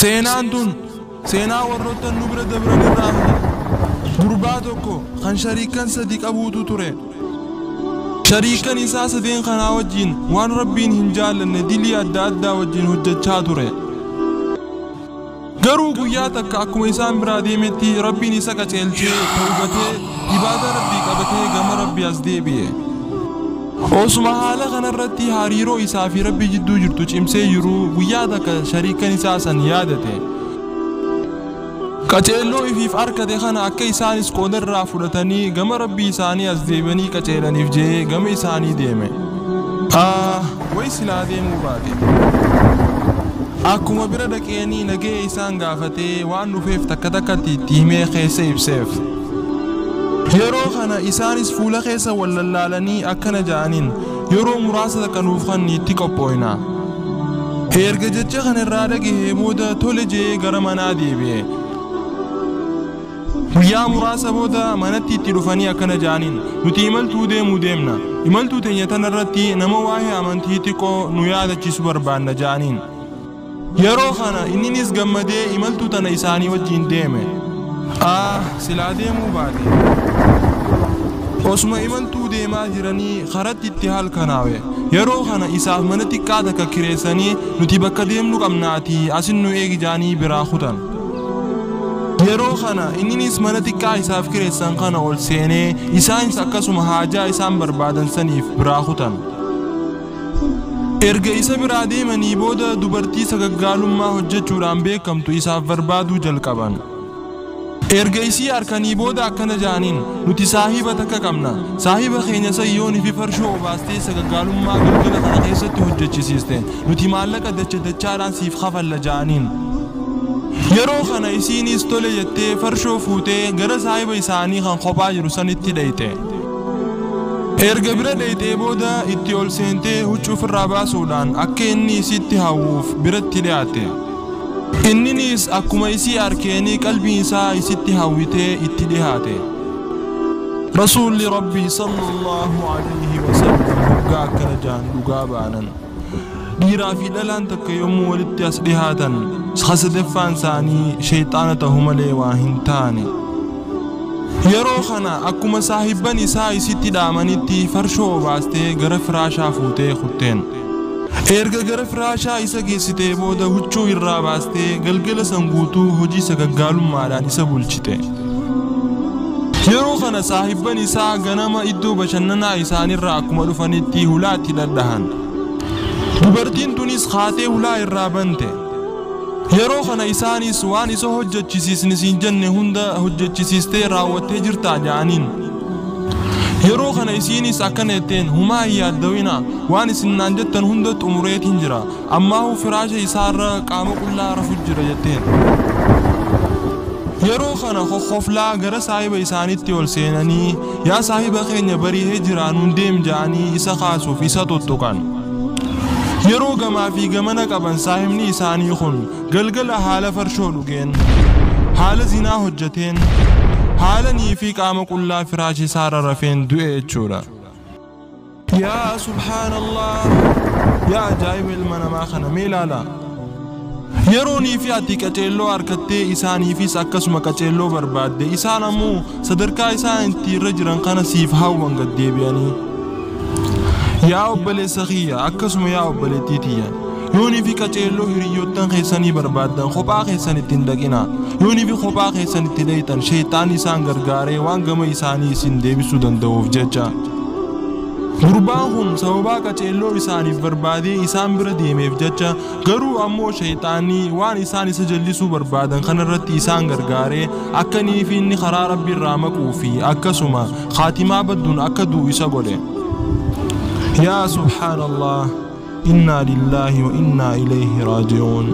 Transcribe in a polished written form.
Seenaan tun seenaa warroota nu bira dabran irraa gurbaa tokko kan shariikan sadi qabuutu ture. Shariikan isaa sadeen kanaa wajjin waan Rabbiin hin jaallanne dilii adda addaa wajjin hojjechaa ture. Garuu guyyaa takka akkuma isaan biraa deemetti Rabbiin isa qaceelchee tawbatee ibaada Rabbii qabatee gama Rabbii as deebi'e. Osuma haala kanarratti hariiroo isaa fi Rabbii jidduu jirtu cimsee jiru guyyaa takka shariikan isaa san yaadate. Qaceelloo ifiif arkate kana akka isaanis qoodarraa fudhatanii gama Rabbii isaanii as deebi'anii qaceelaniif je'ee gama isaanii deeme. Way silaa deemuu baate. Akkuma bira dhaqeenii nagee isaan gaafatee waan dhufeef takka takkatti itti himee keessa ibseef. Yeroo kana isaanis fuula keessa wal lallaalanii akkana ja'aniin yeroo muraasa takka nuuf kanni itti qophooyna. Erga jecha kana irraa dhagahee booda tole je'ee gara manaa deebi'e. Guyyaa muraasa booda manatti itti dhufanii akkana ja'aniin nuti imaltuu deemuu deemna. Imaltuu teenya tanarratti nama waa'ee amantii xiqqoo nu yaadachiisu barbaanna ja'aniin. Yeroo kana inninis gammadee imaltuu tana isaanii wajjin deeme. Silaa deemuu baate. Osuma imaltuu deemaa jiranii karatti itti halkanaawe. Yeroo kana isaaf mana xiqqaa takka kireessanii nuti bakka deemnu qabnaatii asin nu eegi jaanii biraa kutan. Yeroo kana inninis mana xiqqaa isaaf kireessan kana ol seenee isaanis akkasuma haajaa isaan barbaadan saniif biraa kutan. Erga isa biraa deemanii booda dubartii sagaggaalummaa hojjechuudhaan beekamtu isaaf barbaaduu jalqaban. Erga isii harkanii booda akkana jaaniin nuti saahiba takka qabna. Saahiba keenya sayyoon fi farshoo obaastee sagaggaalummaa galgala kana keessatti hojjechisiiste. Nuti maallaqa dacha dachaadhaan siif kafalla jaaniin. Yeroo kana isiinis tole jettee farshoo fuutee gara saahiba isaanii kan kophaa jiru sanitti dhayite. Erga bira dhayitee booda itti ol seentee huccuu ofirraa baasuudhaan akka inni isitti hawwuuf biratti dhiyaate. Inninis akkuma isii arkeenii qalbiin isaa isitti hawwitee itti dhiyaate. Rasuulli Rabbii sallallahu alayhi wa sallam hoggaa akkana jaan dhugaa baanan. Dhiiraa fi dhalaan takka yommuu walitti as dhihaatan sadaffaan isaanii shayxaana ta'uu malee waa hin taane. Yeroo kana akkuma saahibban isaa isitti dhaamanitti farshoo obaastee gara firaashaa fuutee kutteen. Erga gara firaashaa isa geessitee booda huccuu irraa baastee galgala san guutuu hojii sagaggaalummaadhaan isa bulchite. Yeroo kana saahibban isaa ganama iddoo bashannanaa isaanirraa akkuma dhufanitti hulaatti dhadhahan. Dubartiin tunis kaatee hulaa irraa bante. Yeroo kana isaanis waan isa hojjechisiisni siin jenne hunda hojjechisiistee raawwattee jirtaa ja'aniin. Yeroo kana isiinis akkana jetteen humaa hin yaaddawina waan isin naan jettan hunda xumureetiin jira ammaahuu firaasha isaarra qaama qullaa rafu jira jetteen. Yeroo kana kokkoflaa gara saahiba isaaniitti ol seenanii yaa saahiba keenya bariihee jira nuun deem ja'anii isa kaasuuf isa tuttuqan. Yeroo gamaa fi gamana qaban saahibni isaanii kun galgala haala farshoo dhugeen, haala zinaa hojjeteen, haala nii fi qaama qullaa firaasha isaarra rafeen du'e jechuudha. Yaa subhaanallah! Yaa ajaa'iba ilma namaa kana mee ilaala. Yeroo nii fi ati qaceelloo harkattee isaaniifis akkasuma qaceelloo barbaadde isaan ammoo sadarkaa isaan itti irra jiran kana siif hawwan gad deebi'anii. Yaa obboleessa kiyya akkasuma yaa obboleettii tiyya yoonii fi qaceelloo hiriyoottan keessanii barbaaddan kophaa keessan itti hin dhaqina. Yoonii fi kophaa keessan itti dhayitan shayxaan isaan gargaaree waan gama isaanii isin deebisuu danda'uuf jecha. Gurbaan kun sababaa qaceelloo isaaniif barbaadee isaan bira deemeef jecha garuu ammoo shayxaanii waan isaan isa jallisuu barbaadan kanarratti isaan gargaaree akka nii fi inni karaa Rabbii irraa maquu fi akkasuma khaatimaa badduun akka du'u isa godhe. Yaa subhaanallah, innaa lillaahi wa innaa ilayhi raaji'uun.